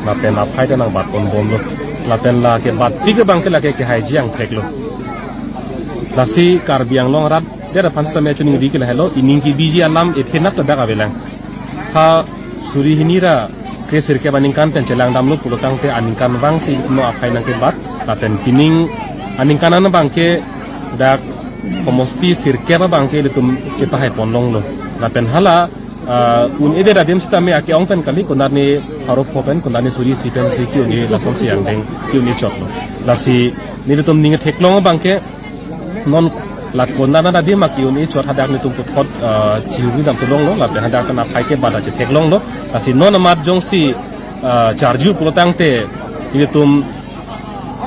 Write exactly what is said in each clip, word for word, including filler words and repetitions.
Lapen aphai ta nangbat ponbomlo. Lapen la kebat tik abangke lake kehaiji angthek lo. Lasi Karbi Anglong arat der aphan sitame choningri ke lahelo, ining kebiji alam ethe nat ta dak avelang. Ha suri hini ra kre sirkep aningkan pen chelangdamlo pulotangte aningkanvang si no aphai nangkebat. Lapen pining aningkan an abangke dak homosti sirkep abangke ilitum chepahai ponlonglo. Lapen hala ah, un-edet adim sitame ake-ong pen kali, konatne pharo pho pen, konatne suri isi pensi ke-un-e lasonsi angdeng ke-un-e chotlo. Lasi nelitum ning theklong abangke non la konat adim ake-un-e chot hadak nelitum puthot, ah, chihuri dam tulonglo, lapen hadak pen aphai kebat achetheklonglo. Lasi non amat jongsi, ah, charju pulotangte nelitum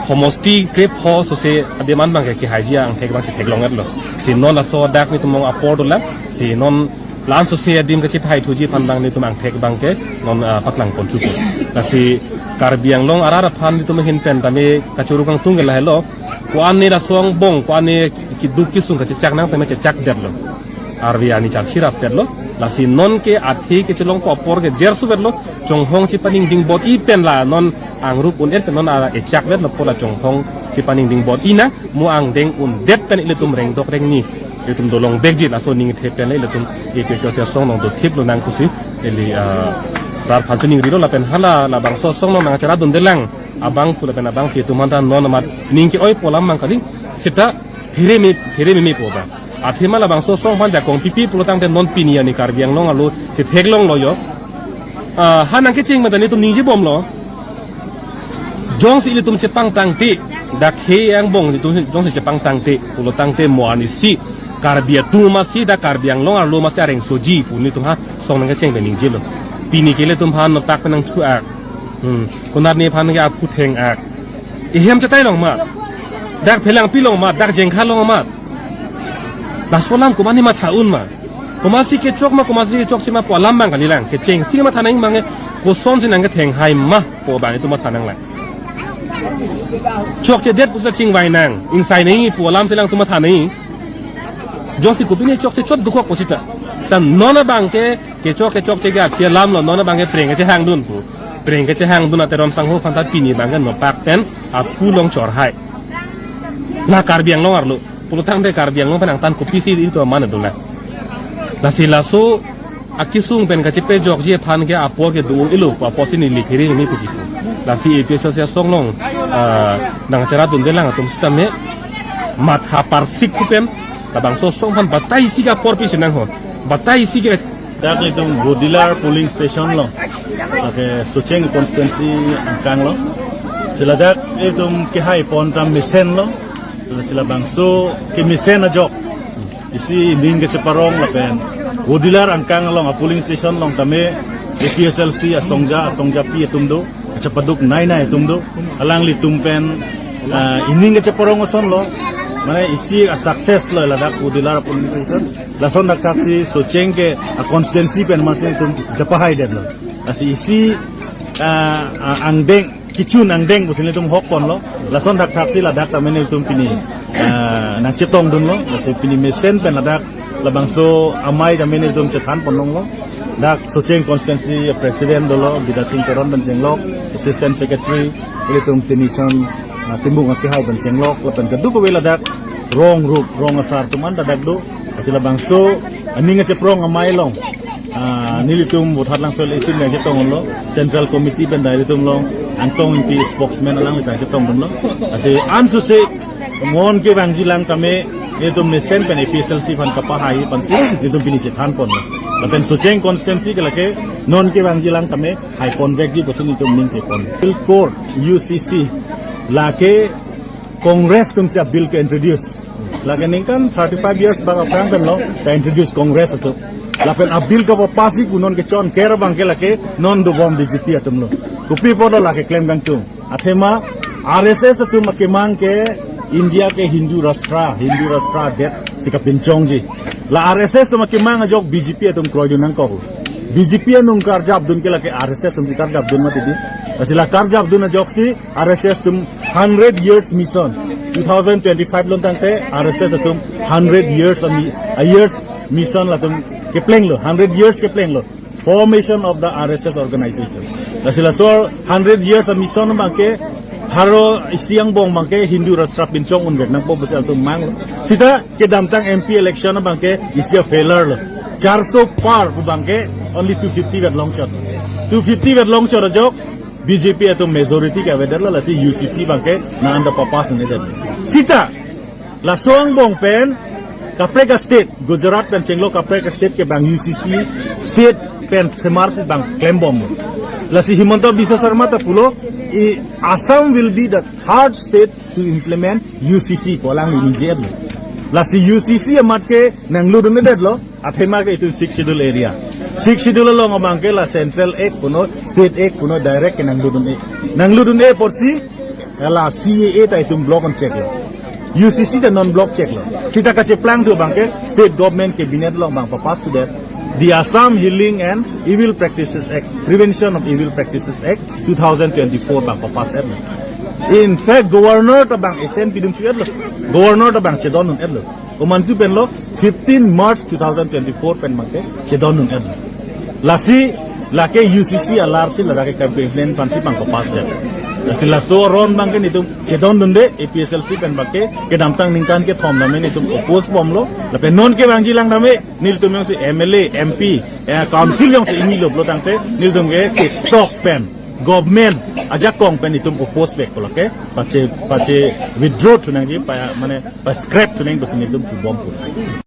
homosti kre pho sose adim an abangke kehaiji angthek abang chetheklong-etlo. Si non laso dak nelitum along apor dolang. Si non la-an sose adim kachepahai thuji aphan abang nelitum angthek abangke non, ah, paklang ponthupo. Lasi Karbi Anglong arat aphan nelitum ahin pen tame kachoro kangtung ke lahelo. Ko-an ne laso angbong, ko-an ne keduk kesung kachechak nang tame chechakdetlo. Arve ani charsi rapdetlo. Lasi nonke athe kechelongpo apor ke jersuvetlo. Chonghong chepaningding bor-i pen la non angrup un-et pen non a echakvetlo pu la chonghong chepaningding bor-i nang, mo angdeng undet pen ilitum rengdok rengni ilitum dolongvekji, laso ningthe pen ilitum A P H L C asong along dothiplo nang pusi ili, ah, rat aphan choningrilo. Lapen hala labangso asong along nangcheradundelang abang pu lapen abangpi atum aphanta non amat ning ke-oipo alam abang kali, seta phere me, phere memepo ba. Athema labangso asong aphan jakong pipi pulotangte non pini ani Karbi Anglong arlo chetheklonglo yo. Ah, ha nangkecheng mata nelitum ningjebomlo. Jongsi ilitum chepangtangte, dak he angbong ilitum jongsi chepangtangte pulotangte mo ani si Karbi atum amatsi, dak Karbi Anglong arlo amatsi areng soji pu nelitum ha asong nangkecheng pen ningjelo. Pini ke ilitum aphan notak pen nangthu-ak. Hmm, konatne aphan ke aphu theng-ak. Ihem chetai long ma. Dak phelangpi long ma, dak jengkha long ma. Laso alam komatne matha un ma. Komatsi kechok ma, komatsi kechokche ma pu alam abang kalilang. Kechengsi matha nang abang ke kosonsi nangkethenghai ma pu abang itum matha nanglang. Chokchedet pusi chingvai nang, ingsai nang pu alamsi lang itum matha nang. Jongsi kopine chokche chot dukok pusita. Ta non abangke kechok kechokche ke aphi alamlo, non abangke preng kechehangdun pu. Preng kechehangdun aterom sangho aphanta pini abangke nopak pen aphu along chorhai. La Karbi Anglong arlo pulotangte Karbi Anglong pen angtan kopisi ilitum aman dolang. Lasi laso akesung pen kachepejokji aphan ke apor ke do-ong-elo, apotsi neli phere ni puki pu. Lasi A P H L C asong along, ah, nangcheradundelang atum sitame matha parsik pu pen labangso asong aphan batai isi ke apor pisi nangho. Batai isi ke Dak itum Godilar polling station along, lake Socheng constituency angkang along. Si ladak itum kehai pon ta mesenlo. Lasi labangso kemesen ajok isi ning kacheparong lapen Godilar angkang along a polling station along tame A P H L C asongja, asongjapi atum do, kachepaduk nai nai atum do. Alanglitum pen, ah, ining kacheparong asonlo. Mane isi a success lo ladak Godilar polling station. Lason thakthaksi Socheng ke a constituency pen amatsi itum chepahaidetlo. Lasi isi, ah, ah, angdeng, kechun angdeng pusi nelitum hokponlo. Lason thakthaksi ladak tame nelitum pini, ah, nangchetongdunlo. Lasi pini mesen pen ladak labangso amei tame nelitum chethanponlonglo. Dak Socheng constituency president dolo, Bidya Sing Teron pen chenglok, assistant secretary, ilitum Tenison, ah, Timung akehai pen chenglok, lapen kadokave ladak rong rup, rong asar atum an ladak do. Lasi labangso aning kacheparong amei along, ah, nelitum Vothatlangso le isim nangchetonglo, Central Committee pen dai ilitum along Angtong Ingti spokesman alangli ta chetongdunlo. Lasi ansose non kevangjilang tame nelitum mesen pen A P H L C aphan kapahai aphansi nelitum pini chethanponlo. Lapen Socheng constituency ke lake non kevangjilang tame haiponvekji pusi nelitum ning thepon. Appeal Court, U C C, lake Congress atumsi a bill ke-introduce. Lake ningkan thirty-five years bak aphrang pen lo ka-introduce Congress atum. Lapen a bill kapapasi pu non kechonker abangke lake non dobom B J P atumlo. Kopi apotlo lake klem kangtung? Athema R S S atum akemang ke India ke Hindu Rashtra, Hindu Rashtra det si kapinchongji. La R S S atum akemang ajok B J P atum kroidun nangkok. B J P anung karjapdun ke lake R S S atumsi karjapdun mati di. Lasi la karjapdun ajoksi R S S atum hundred years mission. Two thousand twenty-five along tangte R S S atum hundred years ami, a years mission latum keplenglo, hundred years keplenglo. Formation of the R S S organization. Lasi laso hundred years a-mission abangke, Pharo isi angbong abangke Hindu Rashtra pinchong unvek nangpo pusi alangtum mang. Sita kedamtang M P election abangke isi a-failure lo. Charso par pu abangke only two fifty vet longchot. Two fifty vet longchot ajok B J P atum majority ke avedetlo, lasi U C C abangke nang anda papass un-edet. Sita laso angbong pen kaprek a-state, Gujarat pen chenglo kaprek a-state ke bang U C C state pen semarsi bang klembom. Lasi Himanta Biswa Sarma ta pulo, "I, Assam will be the third state to implement U C C," pu alang ningje-etlo. Lasi U C C amat ke nanglutdun-edetlo, athema ke itum Sixth Schedule area. Sixth Schedule along abangke la Central Act punon, State Act punon, direct ke nanglutdun-e. Nanglutdun-e apotsi, la C A A ta itum block un-cheklo. U C C ta non block cheklo. Sita kacheplangthu abangke state government cabinet along bang papass sudet, the Assam Healing and Evil Practices Act, Prevention of Evil Practices Act two thousand twenty-four bang papass-etlo. In fact, governor ta bang assent pidun chu-etlo. Governor ta bang chedondun-etlo. Komantu penlo, fifteen March two thousand twenty-four pen abangke chedondun-etlo. Lasi, lake U C C alarsi, lake campaign plan aphansi bang papass-det. Lasi laso aron abangke netum chedondunde, A P H L C pen abangke, kedamtang ningkan kethom tame netum oppose bomlo, lapen non kevangji lang tame, nelitum jongsi M L A, M P, eh, council jongsi ingnilo pulo tangte, nelitum ke ketok pen, government ajakong pen netum oppose vekpo, lake pache, pache withdraw thu nangji, pa, mane, pa scrap thu nangji pusi netum pubom pu.